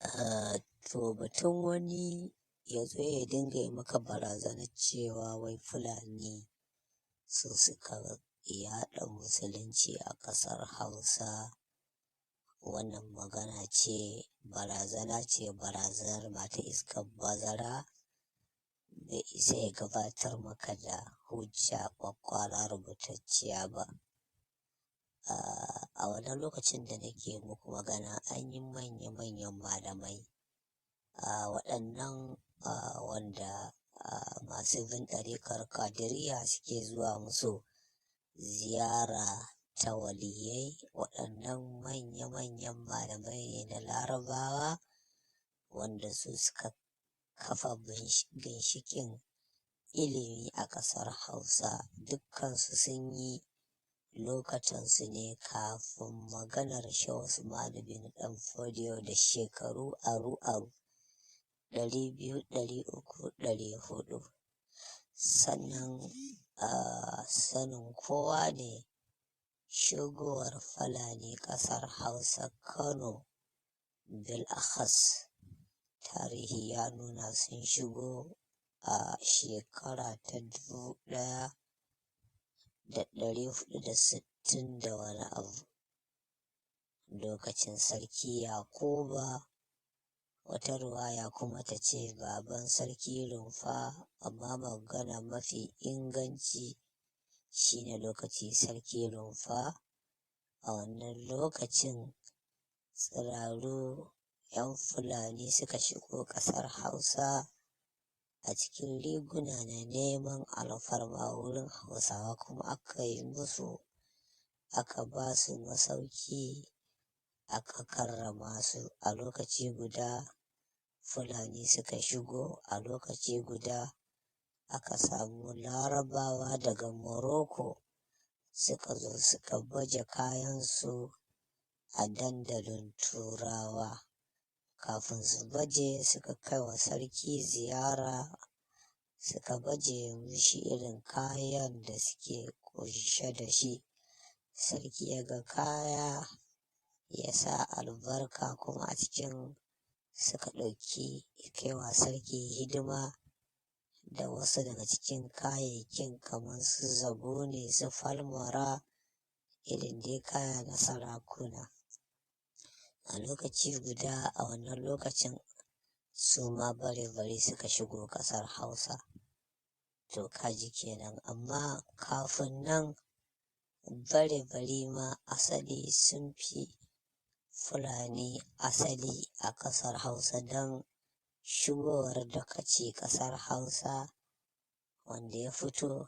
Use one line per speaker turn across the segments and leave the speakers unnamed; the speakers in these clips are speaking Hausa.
To batun wani ya zo ya dinga yi maka barazanar cewa wai Fulani su suka yaɗa musulunci a ƙasar Hausa, wannan magana ce, barazana ce, barazanar ba ta iskar bazara. Bai isa ya gabatar maka da hujja ƙwaƙƙwara rubutacciya ba. A wannan lokacin da nake muku magana an yi manya-manyan malamai, waɗannan wanda masu bin ɗariƙar Qadiriyya suke zuwa musu ziyara ta waliyyai. Waɗannan manya-manyan malamai ne na Larabawa wanda su suka kafa ginshiƙin ilimi a ƙasar Hausa. Dukkansu sun yi lokacinsu ne kafin maganar Shehu Usman bin Ɗan Fodiyo da shekaru aru-aru, 200, 300, 400. Sannan sanin kowa ne shigowar Fulani ƙasar Hausa Kano bil'akhas. Tarihi ya nuna sun shigo a shekara ta 1460 da wani abu. Lokacin Sarki Yakuba, wata ruwaya kuma ta ce baban Sarki Rumfa, amma magana mafi inganci shine lokacin Sarki Rumfa. A wannan lokacin tsiraru 'yan Fulani suka shigo ƙasar Hausa a cikin riguna na neman alfarma wurin Hausawa, kuma aka yi musu, aka ba su masauki, aka karrama su. A lokaci guda Fulani suka shigo, a lokaci guda aka samu Larabawa daga Morocco suka zo suka baje kayansu a dandalin Turawa. Kafin su baje, suka kai wa sarki ziyara, suka baje mishi irin kayan da suke ƙunshe da shi. Sarki ya ga kaya, ya sa albarka, kuma a cikin suka ɗauki kaiwa sarki hidima da wasu daga cikin kayayyakin kamar su zabune, su falmara, irin dai kaya na sarakuna. A lokaci guda a wannan lokacin su ma bare-bari suka shigo ƙasar Hausa. To kaji kenan, amma kafin nan bare-bari ma asali sun fi Fulani asali a ƙasar Hausa, don shigowar dakaci ƙasar Hausa wanda ya fito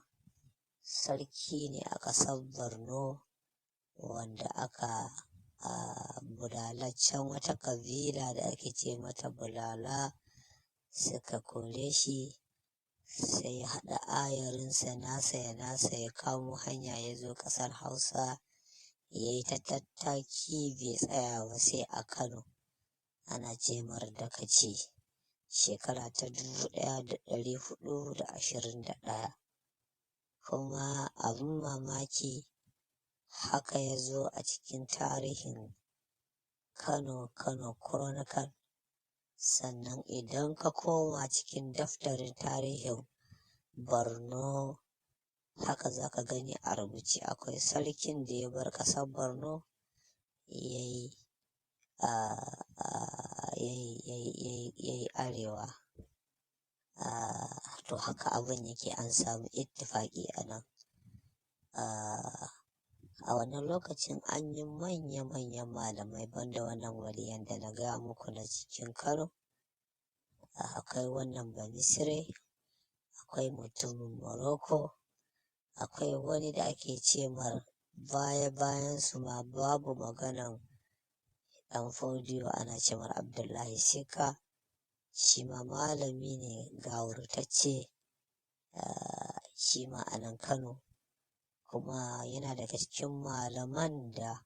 sarki ne a ƙasar Borno, wanda aka Bulala can, wata ƙabila da ake ce mata Bulala suka kore shi, sai ya haɗa ayarinsa nasa ya nasa ya kamo hanya ya zo ƙasar Hausa, ya yi ta tattaki bai tsaya ba sai a Kano. Ana ce mar Dakaci, shekara ta 1421. Kuma abin mamaki, haka ya zo a cikin tarihin Kano, Kano Chronicle. Sannan idan ka koma cikin daftarin tarihin Borno, haka za ka gani a rubuce akwai sarkin da ya bar ƙasar Borno ya yi arewa. To haka abin yake, an samu ittifaƙi a nan. A wannan lokacin an yi manya-manyan malamai banda wannan waliyan da na gaya muku na cikin Kano. Akwai wannan Bamisire, akwai mutumin Morocco, akwai wani da ake ce mar baya-bayan su ma babu maganan Ɗan Fodiyo, ana ce mar Abdullahi Sika. Shi ma malami ne gawurtacce, shi ma a nan Kano. Kuma yana daga cikin malaman da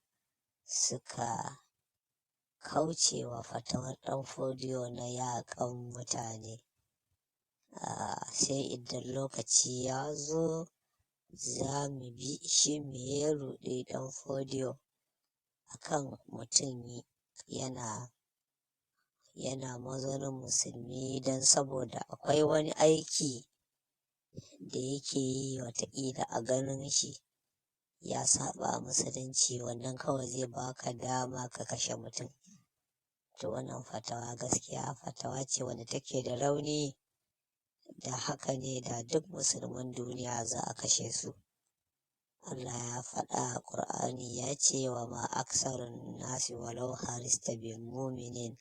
suka kauce wa fatawar Ɗan Fodiyo na yaƙan mutane. Sai idan lokaci ya zo za mu bi shi me ya ruɗe Ɗan Fodiyo akan mutum yana Yana mazaunin musulmi don saboda akwai wani aiki da yake yi, wataƙila a ganin shi ya saba musulunci, wannan kawai zai baka dama ka kashe mutum. To wannan fatawa gaskiya fatawa ce wanda take da rauni. Da haka ne da duk musulman duniya za a kashe su. Allah ya faɗa a Ƙur'ani, ya ce wa ma aksarun nasi walau harista bi muminin.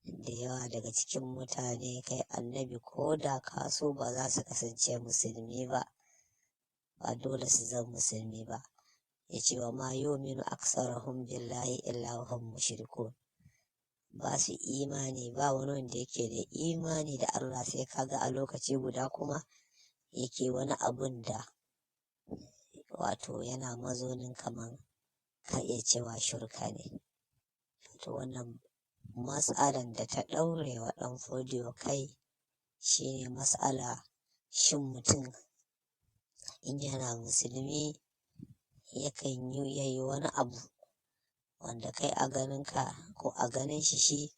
Da yawa daga cikin mutane, kai annabi, ko da ka so, ba za su kasance musulmi ba, ba dole su zama musulmi ba. Ya ce wa ma yu'minu aksarahum billahi illa wa hum mushrikun. Ba su imani, ba wani wanda yake da imani da Allah sai kaga a lokaci guda kuma yake wani abun da wato yana mazaunin kaman ka iya cewa shirka ne. To wannan mas'alan da ta ɗaure wa ɗan Fodiyo kai shine mas'ala shin mutum in yana musulmi yakan yi yayi wani abu wanda kai a ganinka ko a ganin shi shi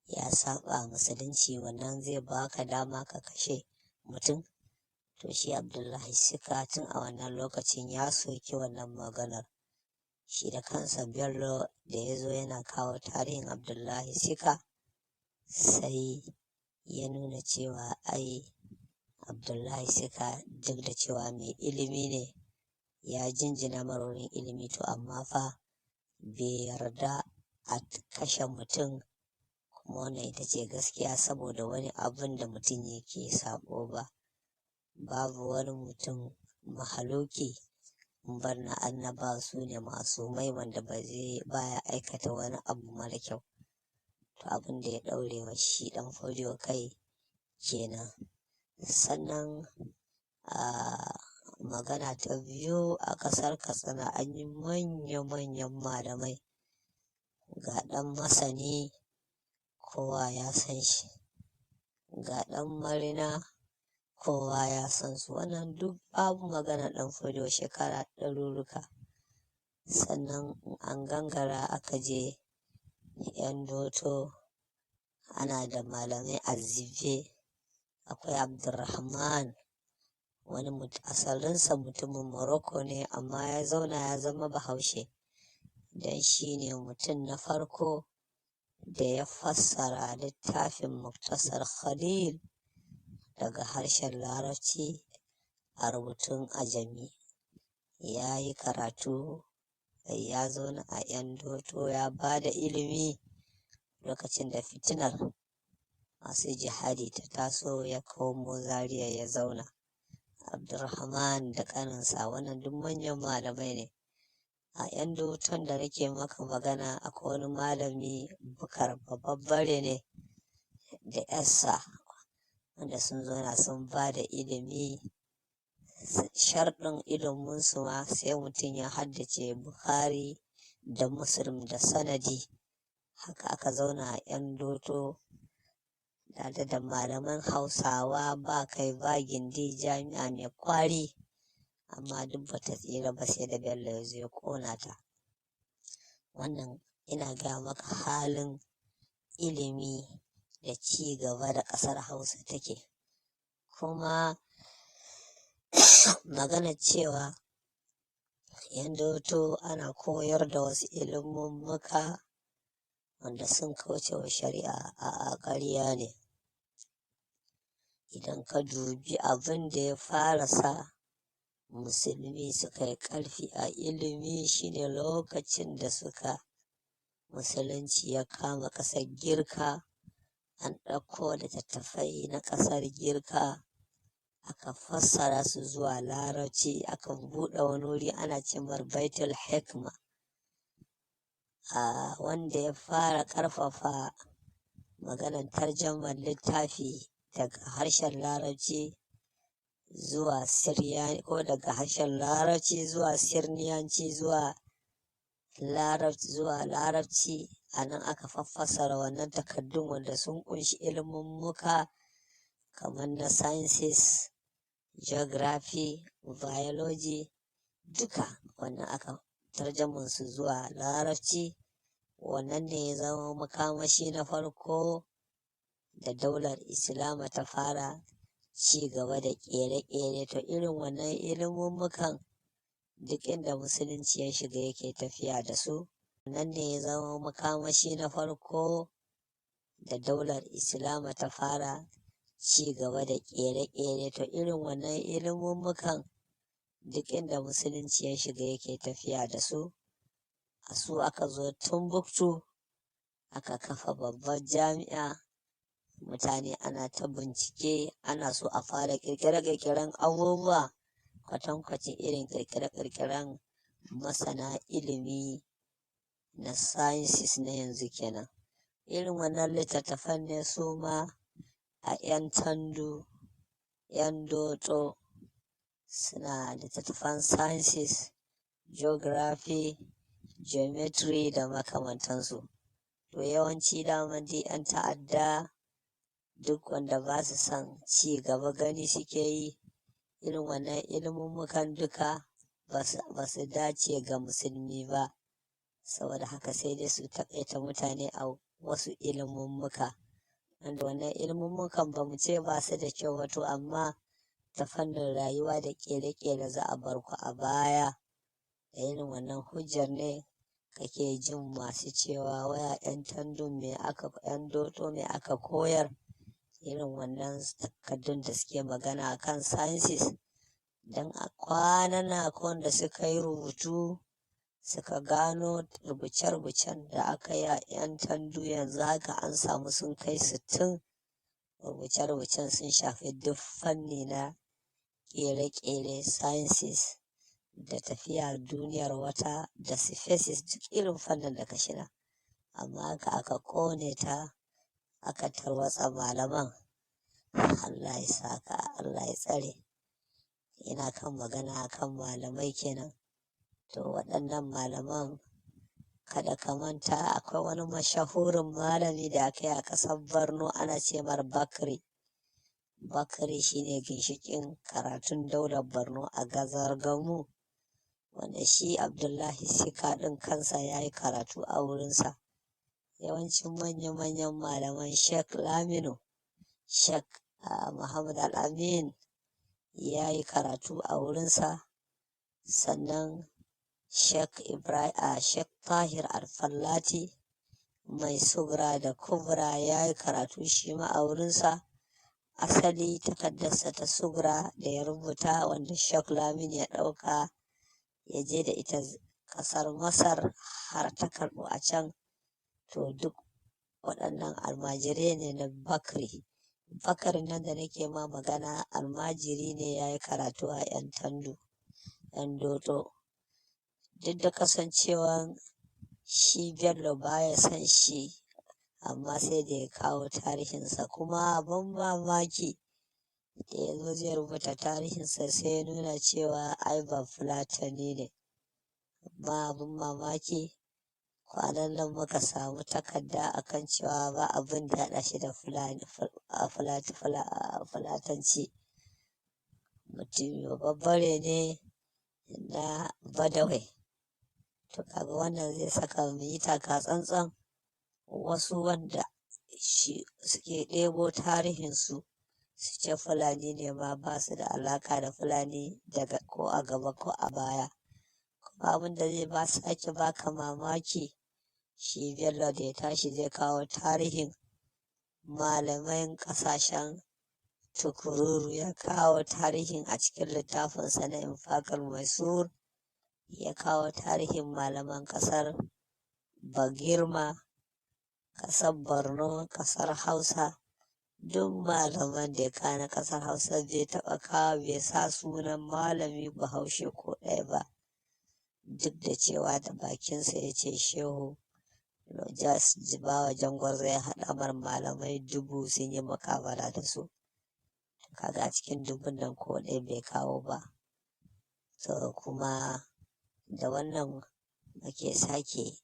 ya saba musulunci, wannan zai baka dama ka kashe mutum? To shi Abdullahi Sika tun a wannan lokacin ya soki wannan maganar. Shi da kansa Bello da ya zo yana kawo tarihin Abdullahi Sika, sai ya nuna cewa ai Abdullahi Sika, duk da cewa mai ilimi ne, ya jinjina marorin ilimi, to amma fa bai yarda a kashe mutum, kuma wannan ita ce gaskiya, saboda wani abun da mutum yake sabo ba. Babu wani mutum mahaluki bar na annaba, su ne masumai, wanda ba zai baya aikata wani abu mara kyau. To abin da ya ɗaure wa shi ɗan Fodiyo kai kenan. Sannan a magana ta biyu, a ƙasar Katsina an yi manya-manyan malamai. Ga ɗan masani, kowa ya san shi, ga ɗan marina, kowa ya san su. Wannan duk babu magana ɗan Fodiyo shekara ɗaruruka. Sannan an gangara aka je yan doto, ana da malamai azzibe. Akwai Abdulrahman, wani asalinsa mutumin Morocco ne, amma ya zauna ya zama Bahaushe, don shi ne mutum na farko da ya fassara littafin Muktasar Khalil daga harshen Larabci a rubutun Ajami. Ya yi karatu, ya zauna a yan doto, ya ba da ilimi. Lokacin da fitinar masu jihadi ta taso, ya komo Zaria ya zauna. Abdulrahman da ƙaninsa, wannan duk manyan malamai ne. A yan doton da nake maka magana, akwai wani malami Bukar, babbare ne, da yarsa, wanda sun zauna sun ba da ilimi. Sharɗin iliminsu ma sai mutum ya haddace Bukhari da Muslim da sanadi. Haka aka zauna a yan doto tare da malaman Hausawa, ba kai ba gindi, jami'a mai kwari, amma duk bata tsira ba sai da Bello ya zo ya ƙona ta. Wannan ina gaya maka halin ilimi da ci gaba da ƙasar Hausa take. Kuma magana cewa yan doto ana koyar da wasu ilimummuka wanda sun kauce wa shari'a, a'a, ƙarya ne. Idan ka dubi abin da ya fara sa musulmi suka yi ƙarfi a ilimi, shine lokacin da suka musulunci ya kama ƙasar Girka, an ɗauko littattafai na ƙasar Girka, aka fassara su zuwa Larabci, aka buɗe wani wuri ana ce mar Baitul Hikma. A wanda ya fara ƙarfafa maganar tarjamar littafi daga harshen Larabci zuwa Sirya, ko daga harshen Larabci zuwa Sirniyanci zuwa Larabci, a nan aka fassara wannan takardun wanda sun kunshi ilimummuka kamar na sciences, geography, biology, duka wannan aka tarjaman su zuwa Larabci. Wannan ne ya zama makamashi na farko da daular Islama ta fara ci gaba da ƙere-ƙere. To irin wannan ilimummukan duk inda musulunci ya shiga yake tafiya da su. Wannan ne ya zama makamashi na farko da daular Islama ta fara ci gaba da ƙere-ƙere. To irin wannan ilimummukan duk inda musulunci ya shiga yake tafiya da su. A su aka zo Timbuktu aka kafa babbar jami'a. Mutane ana ta bincike, ana so a fara ƙirƙire-ƙirƙiren abubuwa kwatankwacin irin ƙirƙire-ƙirƙiren masana ilimi na sciences na yanzu kenan. Irin wannan littattafan ne su ma a 'yan Tandu, 'yan Dotso suna littattafan sciences, geography, geometry da makamantansu. To yawanci daman dai 'yan ta'adda duk wanda ba su son ci gaba gani suke yi irin wannan ilimummukan duka ba su dace ga musulmi ba. Saboda haka sai dai su taƙaita mutane a wasu ilimummuka. Wanda wannan ilimummukan ba mu ce ba su da kyau ba, to amma ta fannin rayuwa da ƙere-ƙere za a bar ku a baya. Da irin wannan hujjar ne kake jin masu cewa waya 'yan Tandun me aka, 'yan Dotso me aka koyar. Irin wannan takaddun da suke magana a kan sciences. Don a kwanan nan akwai wanda suka yi rubutu suka gano rubuce-rubucen da aka yi a 'yan Tandu, yanzu haka an samu sun kai 60. Rubuce-rubucen sun shafi duk fanni na ƙere-ƙere, sciences da tafiya duniyar wata da spaces, duk irin fannin da ka shiga. Amma haka aka ƙone ta, aka tarwatsa malaman. Allah ya saka, Allah ya tsare. Ina kan magana akan malamai kenan. To waɗannan malaman, kada ka manta akwai wani mashahurin malami da aka yi a ƙasar Borno ana ce mar Bakri. Bakri shine ginshiƙin karatun daular Borno a Gazargamu, wanda shi Abdullahi Sika ɗin kansa ya yi karatu a wurinsa. Yawancin manya-manyan malaman Sheikh Laminu, Sheikh Muhammad Al-Amin ya yi karatu a wurinsa. Sannan Sheikh Ibrahim, Sheikh Tahir Al-Fallati mai Sugra da Kubra ya yi karatu shi ma a wurinsa. Asali takaddarsa ta Sugra da ya rubuta, wanda Sheikh Lamin ya ɗauka ya je da ita ƙasar Masar har ta karɓu a can. To duk waɗannan almajirai ne na Bakri. Bakari nan da nake ma magana almajiri ne, ya yi karatu a 'yan Tandu, 'yan Dotso. Duk da kasancewan shi Bello baya son shi, amma sai da ya kawo tarihinsa. Kuma abin mamaki, da ya zo zai rubuta tarihinsa sai ya nuna cewa ai Bafulatani ne. Amma abin mamaki, kwanan nan muka samu takarda akan cewa ba abin da ya haɗa shi da Fulatanci. Mutum babbare ne na Badawai. To kaga wannan zai saka mu yi taka tsantsan. Wasu wanda shi suke ɗebo tarihinsu su ce Fulani ne ma, ba su da alaƙa da Fulani daga ko a gaba ko a baya. Kuma abin da zai ba sake baka mamaki, shi Bello da ya tashi zai kawo tarihin malaman ƙasashen Tukururu, ya kawo tarihin a cikin littafinsa na Infaqul Maisur, ya kawo tarihin malaman ƙasar Bagirma, ƙasar Borno, ƙasar Hausa. Duk malaman da ya kawo na ƙasar Hausa bai taɓa kawo, bai sa sunan malami Bahaushe ko ɗaya ba. Duk da cewa da bakinsa ya ce Shehu Jos Jibawa Jangwarzo ya haɗa mar malamai 1000 sun yi muƙabala da su. Kaga a cikin 1000 nan ko ɗaya bai kawo ba. To kuma da wannan muke sake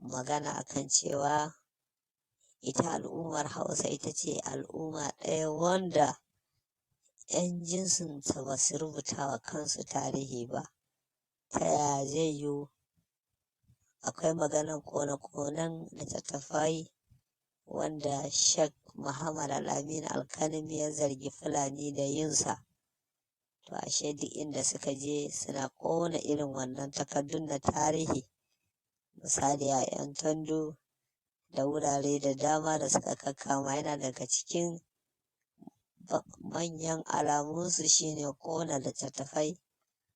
magana akan cewa ita al'ummar Hausa ita ce al'umma ɗaya wanda 'yan jinsinta ba su rubuta wa kansu tarihi ba. Ta yaya zai yiwu Akwai maganan kone-konen littattafai wanda Sheikh Muhammad Al-Amin Alkanemi ya zargi Fulani da yinsa. To ashe duk inda suka je suna ƙona irin wannan takardun na tarihi. Misali a 'yan Tondo da wurare da dama da suka kakkama, yana daga cikin manyan alamunsu shine ƙona littattafai,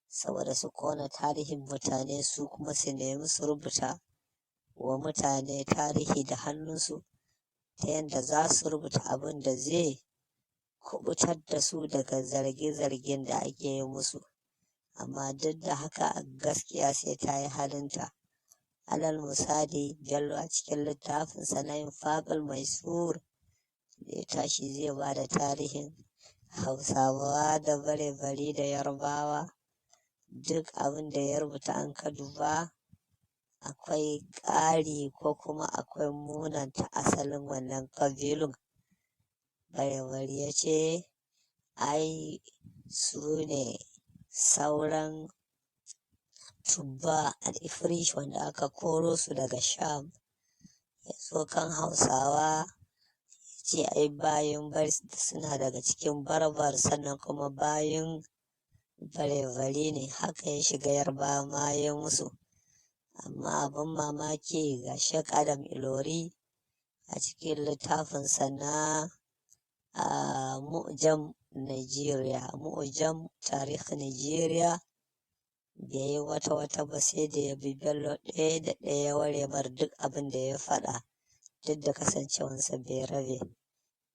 saboda su ƙona tarihin mutane, su kuma su nemi su rubuta wa mutane tarihi da hannunsu, ta yadda za su rubuta abin da zai kubutar da su daga zarge-zargen da ake yi musu. Amma duk da haka gaskiya sai ta yi halinta. Alal misali, Bello a cikin littafinsa na Infaqul Maisur, da ya tashi zai ba da tarihin Hausawa da bare-bari da Yarbawa, duk abin da ya rubuta an ka duba akwai ƙari ko kuma akwai munanta asalin wannan ƙabilun. Bare-bari ya ce ai su ne sauran Tubba al-Ifrish wanda aka koro su daga Sham. Ya zo kan Hausawa ya ce ai bayan suna daga cikin Barbar, sannan kuma bayan bare-bare ne. Haka ya shiga Yarbawa ma ya musu. Amma abin mamaki ga Sheikh Adam Ilori a cikin littafinsa na Mu'jam Nigeria, Mu'jam Tarikh Nigeria, bai yi wata wata ba sai da ya bi Bello ɗaya da ɗaya ya ware mar duk abin da ya faɗa, duk da kasancewansa bai rabe.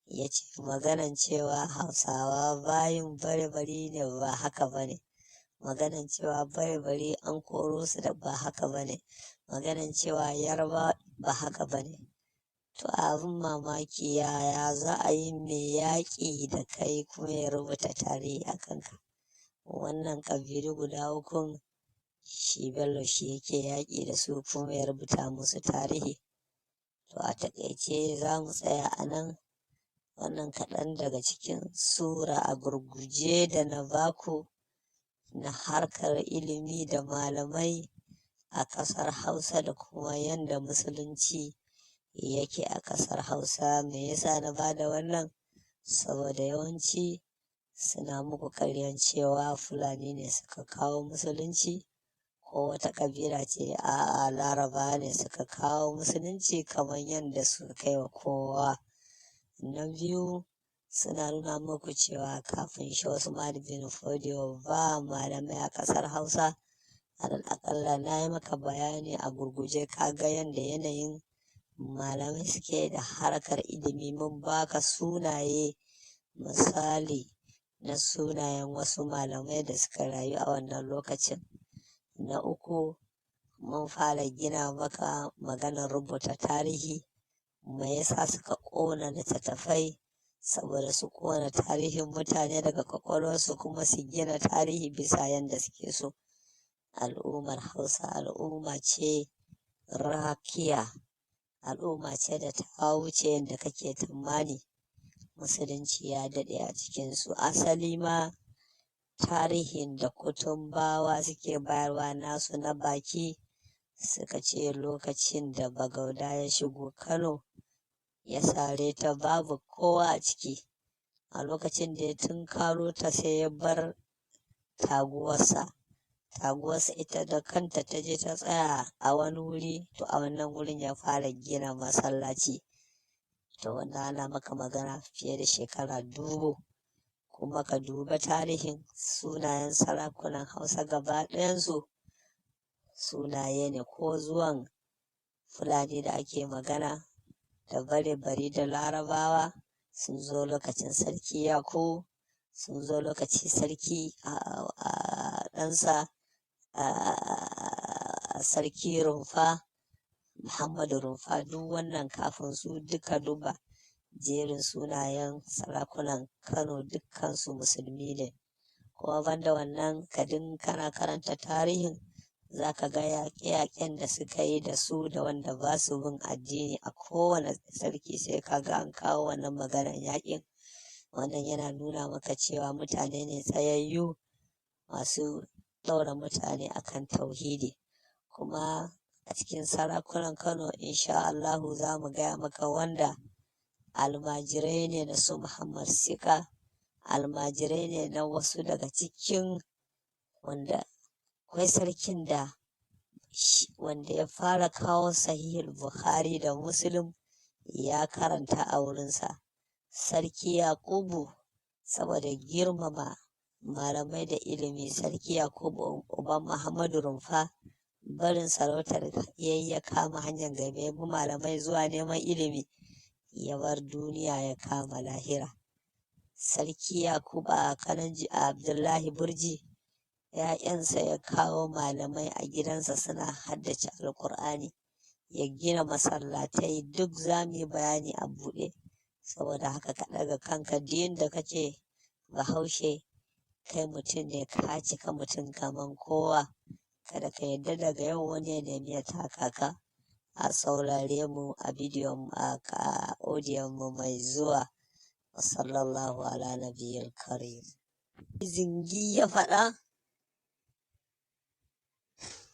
Ya ce maganan cewa Hausawa bayin bare-bari ne ba haka ba ne. Maganan cewa bare-bari an koro su da ba haka ba ne. Maganan cewa Yarbawa ba haka ba ne. To abin mamaki, yaya za a yi mai yaƙi da kai kuma ya rubuta tarihi a kanka? Wannan ƙabilu guda ukun shi Bello shi yake yaƙi da su kuma ya rubuta musu tarihi. To a taƙaice za mu tsaya a nan. Wannan kaɗan daga cikin sura a gurguje da na baku na harkar ilimi da malamai a ƙasar Hausa da kuma yanda musulunci yake a ƙasar Hausa. Me yasa na bada wannan? Saboda yawanci suna muku ƙaryan cewa Fulani ne suka kawo musulunci ko wata ƙabila ce. A'a, Larabawa ne suka kawo musulunci kamar yadda suka kai wa kowa. Na biyu, suna nuna muku cewa kafin Shehu Usman bin Fodio ba malamai a ƙasar Hausa. Alal aƙalla na yi maka bayani a gurguje, ka ga yadda yanayin malamai suke da harkar ilimi. Mun baka sunaye, misali na sunayen wasu malamai da suka rayu a wannan lokacin. Na uku, mun fara gina maka maganar rubuta tarihi. Me yasa suka ƙona littattafai? Saboda su ƙona tarihin mutane daga ƙwaƙwalwarsu kuma su gina tarihi bisa yadda suke so. Al'ummar Hausa al'umma ce rakiya, al'umma ce da ta wuce yadda kake tsammani. Musulunci ya daɗe a cikinsu. Asali ma tarihin da Kutumbawa suke bayarwa nasu na baki, suka ce lokacin da Bagauda ya shigo Kano ya sare ta babu kowa a ciki. A lokacin da ya tunkaro ta sai ya bar taguwarsa. Taguwarsa ita da kanta ta je ta tsaya a wani wuri, to a wannan wurin ya fara gina masallaci. To wannan ana maka magana fiye da shekara 1000. Kuma ka duba tarihin sunayen sarakunan Hausa gaba ɗayansu sunaye ne, ko zuwan Fulani da ake magana da bare-bari da Larabawa sun zo lokacin Sarki Yakubu, sun zo lokacin sarki ɗansa Sarki Rumfa, Muhammadu Rumfa. Duk wannan kafin su duka duba jerin sunayen sarakunan Kano dukkansu musulmi ne. Kuma banda wannan, kadin kana karanta tarihin za ka ga yaƙe-yaƙen da suka yi da su da wanda ba su bin addini. A kowane sarki sai ka ga an kawo wannan maganar yaƙin. Wannan yana nuna maka cewa mutane ne tsayayyu masu ɗaura mutane akan tauhidi. Kuma A cikin sarakunan Kano, insha Allahu, za mu gaya maka wanda almajirai ne na su Muhammad Sika, almajirai ne na wasu daga cikin wanda akwai sarkin da wanda ya fara kawo Sahihul Bukhari da Muslim ya karanta a wurinsa. Sarki Yakubu, saboda girmama malamai da ilimi, Sarki Yakubu uban Muhammadu Rumfa, barin sarautar yayi ya kama hanyar Gabe, bi malamai zuwa neman ilimi, ya bar duniya ya kama lahira. Sarki Yakubu a Kalanji Abdullahi Burji, ‘ya'yansa ya kawo malamai a gidansa suna haddace Alkur'ani, ya gina masallatai. Duk za mu yi bayani a buɗe. Saboda haka ka ɗaga kanka duk inda kake Bahaushe, kai mutum ne, ka cika mutum kaman kowa. Kada ka yarda daga yau wani ya nemi ya taka ka. A saurare mu a bidiyon, a audiyon mu mai zuwa. Sallallahu ala nabiyil karim. Zingi ya faɗa,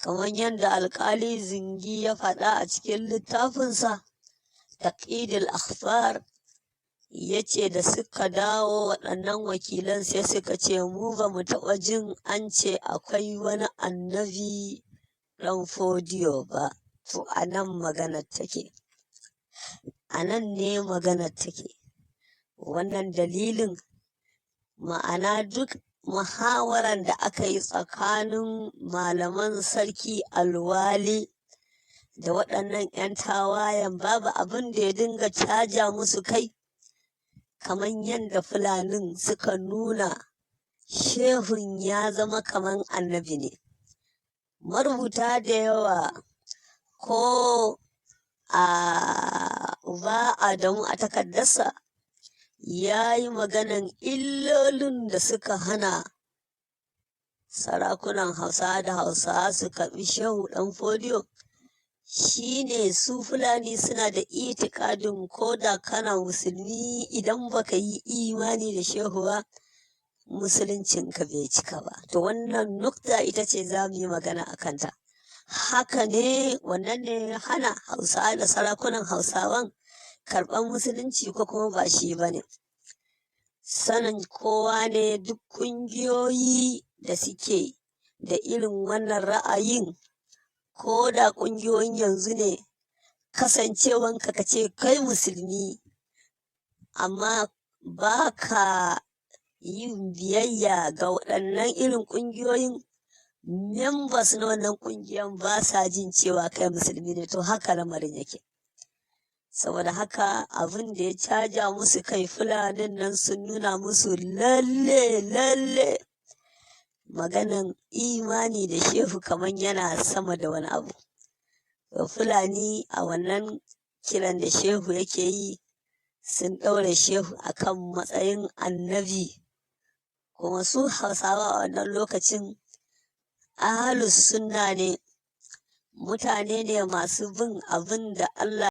kamar yadda Alkali Zingi ya faɗa a cikin littafinsa Taqidul Akhbar, ya ce da suka dawo waɗannan wakilan sai suka ce, mu ba mu taɓa jin an ce akwai wani annabi ɗan Fodiyo ba. To, a nan maganar take, a nan ne maganar take. Wannan dalilin, ma'ana duk muhawaran da aka yi tsakanin malaman Sarki Alwali da waɗannan 'yan tawayen, babu abin da ya dinga caja musu kai kamar yadda Fulanin suka nuna shehun ya zama kamar annabi ne. Marubuta da yawa, ko a Uba Adamu a takardarsa, ya yi maganan illolin da suka hana sarakunan Hausa da Hausawa su karɓi Shehu Ɗan Fodiyo. Shine su Fulani suna da itikadin ko da kana musulmi, idan baka yi imani da shehu ba, musuluncinka bai cika ba. To, wannan nukta ita ce za mu yi magana a kanta. Haka ne, wannan ne hana Hausawa da sarakunan Hausawan karɓar musulunci, ko kuma ba shi ba ne? Sanin kowa ne, duk ƙungiyoyi da suke da irin wannan ra'ayin, ko da ƙungiyoyin yanzu ne, kasancewanka ka ce kai musulmi amma ba ka yin biyayya ga waɗannan irin ƙungiyoyin, members na wannan ƙungiyan ba sa jin cewa kai musulmi ne. To, haka lamarin yake. Saboda haka abin da ya caja musu kai, Fulanin nan sun nuna musu lalle lalle maganan imani da shehu kamar yana sama da wani abu. To, Fulani a wannan kiran da shehu yake yi, sun ɗaura shehu akan matsayin annabi. Kuma su Hausawa a wannan lokacin ahalus sunna ne, mutane ne masu bin abin da Allah